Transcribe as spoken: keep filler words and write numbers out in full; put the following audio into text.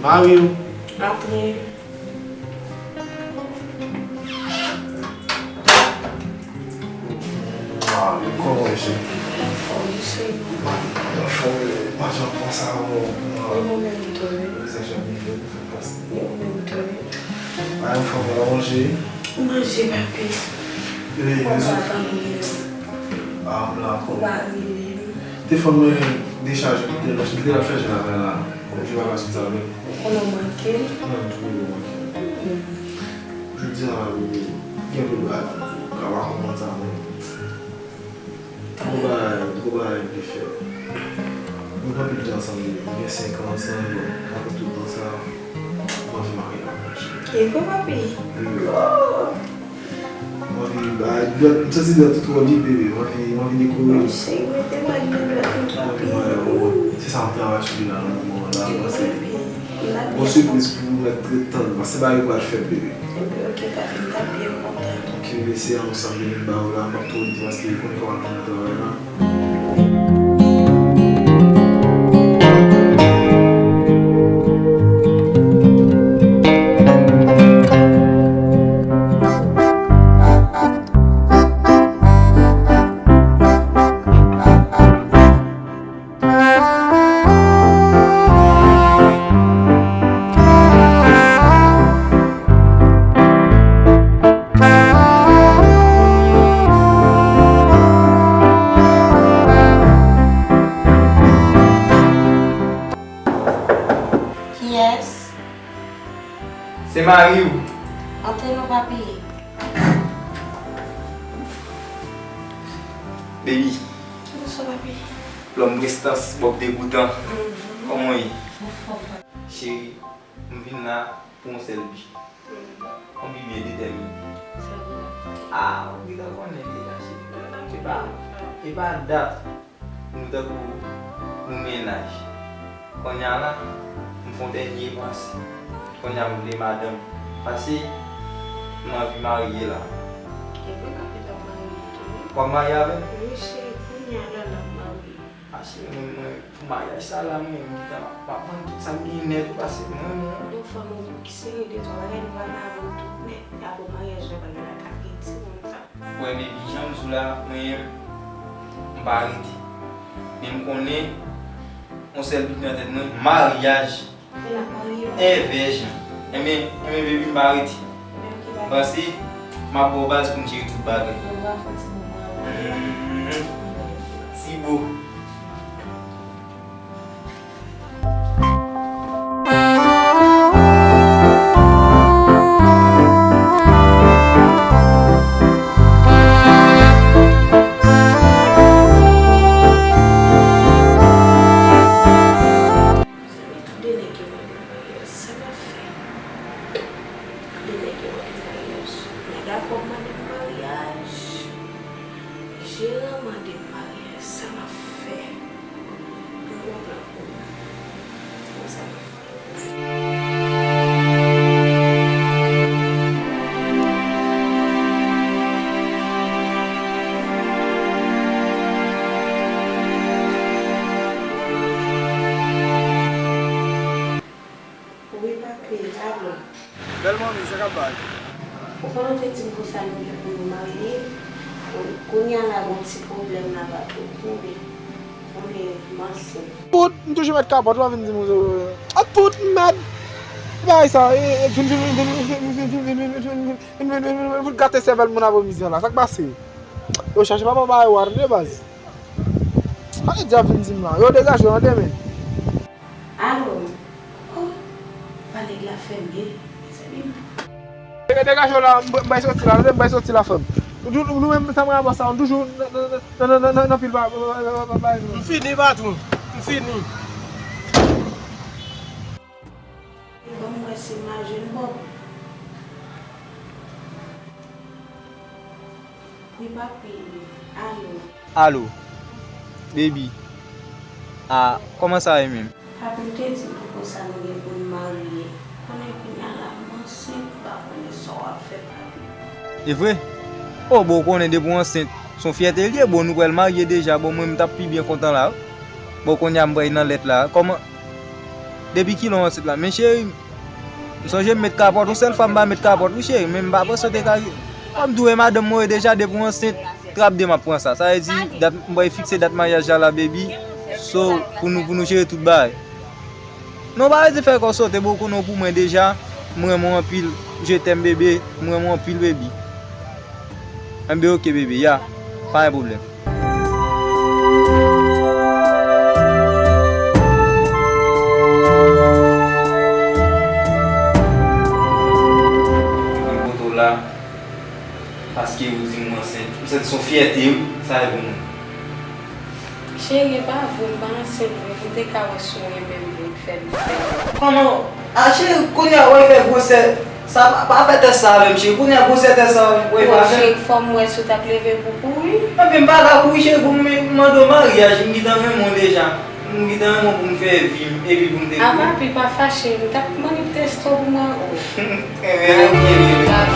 Mari w. Antre. Ah, kòman w ye, cheri? Anfòm, wi, cheri. Anfòm, wi. Pa janm panse a ou. Wi, mwen menm tou, wi. Wi, sa janm rive, nou fè pase. Wi, mwen menm tou, wi. Ay, anfòm, w ap manje? Manje, papi. Wi, kòman w ap manje? Ah, m la, kòman? Ou pa rele m. Telefòn mwen dechaje, m te, m te ap chaje l avè la. Ou di w pa sou sa menm. Ou konnen w manke m? Non, m twouve w manke m. Hmm. Jodi a, ou gen pou bagay, ou ka pa konprann sa menm. Gwo bagay, gwo bagay m te fè. Nou gen anpil tan ansanm deja, nou gen senk an ansanm, bon, apre tout tan sa, m anvi marye avè w, cheri. E vre, papi? Wi. Oh! M anvi bay dwèt, m santi dwèt ou twò li, bebe. M anvi, m anvi dekore. Non, cheri, mete bag nan dwèt mwen, papi. M anvi bay ou. Se sa m travay sou li la nan moman an la, paske yon sipriz pou ou mèt ret tann, paske bagay yo pral fèt, bebe. Ebyen, ok, papi, m t ap byen kontan. Ok, bebe, se ansanm ke m ba ou la, m ap twò di paske ou konnen kòman m nan travay la. Kiyès? Se mari w. Antre non, papi. Baby. Bonswa, papi. Lòm prestans, Bòb degoutan. Mhm. Kòman w ye? Anfòm, papi. Cheri, m vin la pou yon sèl bi. Mhm. Yon bi byen detèmine. Sa vle di? Ah, ou gentan konnen deja, cheri. E pa, e pa dat nou tankou nou mennaj. Kounye a la, m fè yon dènye panse. Kounye a m vle madanm. Paske m anvi marye la. Epi papi t ap marye tou, wi. W ap marye avè m? Wi, cheri, kounye a la, l ap marye. Paske mwen, mwen, pou maryaj sa la, mwen, m gentan, m ap vann tout sa m genyen nèt, wi, paske mwen, mwen. Yon fanm, yon koup ki sere de twa bagay, nou pral vann tout nèt. Apre maryaj la, bagay la ka piti, konn sa. Wè, baby, jan m di w la, mwen, m pa rete. Men m konnen, yon sèl bi nan tèt mwen, maryaj. Men n ap marye, papi. Envèj. Enben, enben, baby, m pa rete. Enben, ok, papi. Panse, m ap ba w baz pou n jere tout bagay. Mwen va fè ti moman avè w. Hmm, ti bo. Mezanmi, tou de nèg yo mande m maryaj, sa m ap fè? Tou de nèg yo mande m maryaj. Nèg Akòb mande m maryaj. Jeran mande m maryaj, sa m ap fè? Mwen gon plan pou nou. Bon, sa m ap fè? Wi, papi, alo. Bèl manmi, sa k ap bay? Ou konnen w te di m konsa nou gen pou nou marye. Kounye a la, gon ti pwoblèm la pa twò kenbe. Konnen m ansent. Pout, m toujou mèt kapòt, w ap vin di m, a pout, m mèd. Bagay sa, e, e, vin, vin, vin, vin, vin, vin, vin, vin, vin, vin, vin, vin, vin, vin gate sèvèl moun avè mizè la. Sa k pase? Yo chache pa bon bagay, w a tande, baz. Pa gen djab vin di m la. Yo degaje w nan demen. Alo. Oh, pa nèg la fèmen. Mezanmi. Degaje w la, m bay soti la, m bay soti la, frè m. Nou menm, sa mwen avè sa, nou toujou nan pil ba. M fini, patwon. M fini. Ban m wè si m a jwenn Bòb. Wi, papi. Alo. Alo. Baby. A, kòman sa ye menm? Papi, m te di w konsa nou gen pou n marye. Konnen kounye a la m ansent, m pa konnen sa w ap fè, papi. E vre? O, bon, ou konnen depi w ansent, se yon fyète l ye. Bon, nou pral marye deja. Bon, mwen, m t ap pi byen kontan la. Bon, kounye a m pral nan lèt la. Kòman? Depi kilè w ansent la? Men cheri, m sonje m met kapòt, yon sèl fwa m pa met kapòt, wi cheri, men m pa panse w te ka. Kòm tou e madanm mwen ye deja, depi w ansent, trap de m ap pran sa. Sa vle di, dat, m pral fikse dat maryaj la, la, baby. So, pou nou, pou nou jere tout bagay. Non, pa rete fè kò sote, bro, konnen w pou mwen deja. M renmen w anpil. Je t'aime, bebe. M renmen w anpil, baby. Enben, oke, bebe, ya. Pa gen pwoblèm. Mwen kontan w la, paske ou di m ansent. M santi se yon fyète, wi, sa e pou mwen. Cheri, e pa vre, m pa ansent vre, pou m te ka wè si w renmen m vre, fè m fè. Kòman? A cheri, kounye a w ap fè gwosè. Sa pa, pa fè tès sa avè m, cheri. Kounye a gwosè tès sa w ap fè. Cheri, fò m wè si w t ap leve pou kouri. Anben, m pa ka kouri, cheri, pou m mande w maryaj, m gentan renmen w deja. M gentan renmen w pou m fè vi m, epi pou m te kouri. A papi, pa fache, m t ap mande w teste w pou mwen. Enben, oke, bebe.